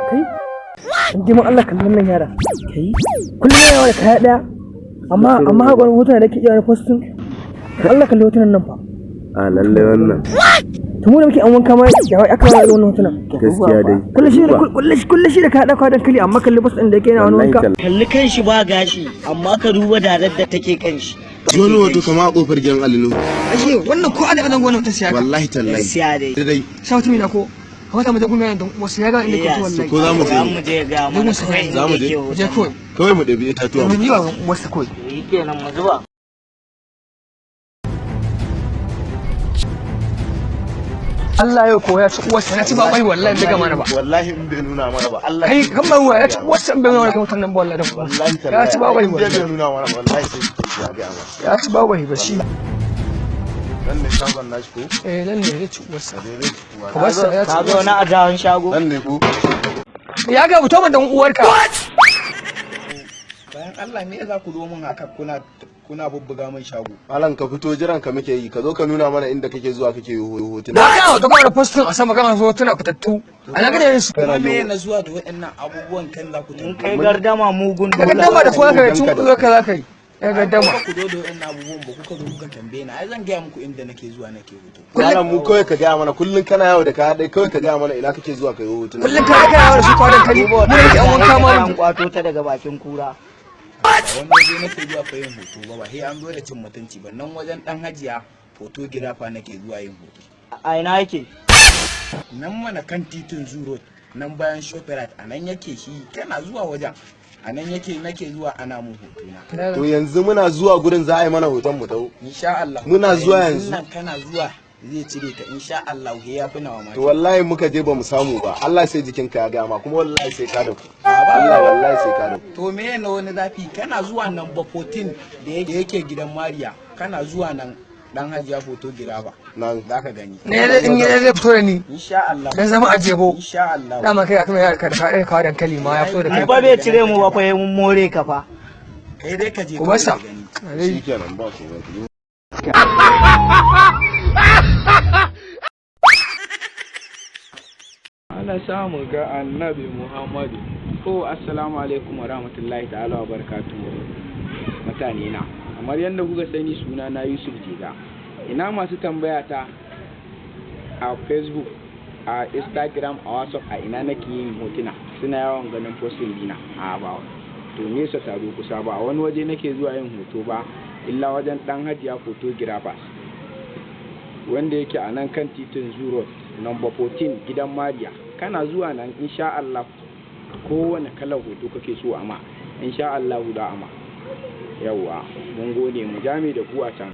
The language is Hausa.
Kai, in ji Allah kallon nan yara. Kai, kullum yana da kaya daya. Amma haka wani hotuna da ke iya posting. Allah kalli hotunan nan fa. A lalle wannan. To mu da muke an wanka ma ya aka wani wannan hotunan. Gaskiya dai. Kullu shi da kaya daya dankali amma kalli post din da yake yana wani wanka. Kalli kan shi ba gashi amma ka duba darar da take kan shi. Wani wato kama a kofar gidan Alinu. Ashe wannan ko ana kadan gonan ta siya ka. Wallahi tallahi. Gaskiya dai. Dai. Sai mutum na ko kamata mu je gurin nan wasu ya ga inda ke wallahi. Ko za mu je? Za mu je ga mana kawai Za mu je? Je kawai. Kawai mu ɗabi itatuwa. Mun yi ba wasu kawai. Kenan mu zuba. Allah yau ko ya ci uwarsa na ci ba bai wallahi bai gama na ba. Wallahi in bai nuna mana ba. Allah Kai kan ba ruwa ya ci uwarsa in bai nuna mana kan nan ba wallahi. Wallahi tallahi. Ya ci ba bai In bai wallahi. nuna mana ba wallahi sai ya ga mana. Ya ci ba bai ba shi. Nan ne shagon nashi ko? Eh nan ne ya ci uwarsa. Uwarsa ya ci. Ka ga wani a jawon shago. Nan ne ko? Ya ga mutum dan uwarka. Bayan Allah, me za ku zo min haka kuna bubbuga min shago? Malam, ka fito, jiran ka muke yi, ka zo ka nuna mana inda kake zuwa kake yi hotuna. Na ga wata kuma postin a sama kana zo tuna fitattu. Ana ga da su. Kuma me na zuwa da waɗannan abubuwan kan za ku In tambaye? kai gardama mugun Ka gaddama da kowa ka ci uwarka za ka yi. Ya gaddama. Ba ku zo da waɗannan abubuwan ba, kuka zo kuka tambaye ni, ai zan gaya muku inda nake zuwa nake hoto. Malam, mu kawai ka gaya mana, kullun kana yawo da kaya ɗaya, kawai ka gaya mana ina kake zuwa ka yi hotuna. Kullum ka ga yawa da su kwanan kali. Mu ne an wanka ma. An kwato ta daga bakin kura. Ba wani waje nake zuwa fa yin hoto ba, ba sai an zo da cin mutunci ba. Nan wajen dan Hajiya photographer nake zuwa yin hoto. A ina yake? Nan mana kan titin Zoo Road, nan bayan Shoprite, a nan yake shi. Kana zuwa wajen, a nan yake, nake zuwa ana mun hoto na. To yanzu muna zuwa gurin za a yi mana hoton mu tau. Insha Allah. Muna zuwa yanzu. Nan kana zuwa zai cire ka, insha Allah he ya fi nawa ma. To wallahi muka je ba mu samu ba. Allah sai jikinka ya gama, kuma wallahi sai ka da ku. Allah wallahi sai ka da ku. To me na wani zafi? Kana zuwa number 14 da yake gidan Mariya, kana zuwa nan dan Hajiya photographer Nan. zaka gani. Ne in yi zai fito da ni. Insha Allah. Dan zama a jebo. Insha Allah. Dama kai akan ya ka da kawo dankali ma ya fito da kai. Ba bai cire mu ba fa, mun more ka fa. Kai dai ka je Ku basa. kawai ka gani. Shikenan, ba komai. Allah samu ga Annabi Muhammadu. Oh, assalamu alaikum wa rahmatullahi ta'ala wa barakatuhu. Mutane na, kamar yadda kuka sani, suna na Yusuf Jega. Ina masu tambaya ta a Facebook, a Instagram, a WhatsApp, a ina nake yin hotuna. Suna yawan ganin posting dina. A ba. To nesa taro kusa ba, wani waje nake zuwa yin hoto ba, illa wajen dan Hajiya photographers, wanda yake a nan kan titin Zoo Road, number 14, gidan Mariya. Kana zuwa nan, insha Allah kowane kalar hoto kake so ama, insha Allah da ama. Yawwa, mun gode, mu jami da ku a can.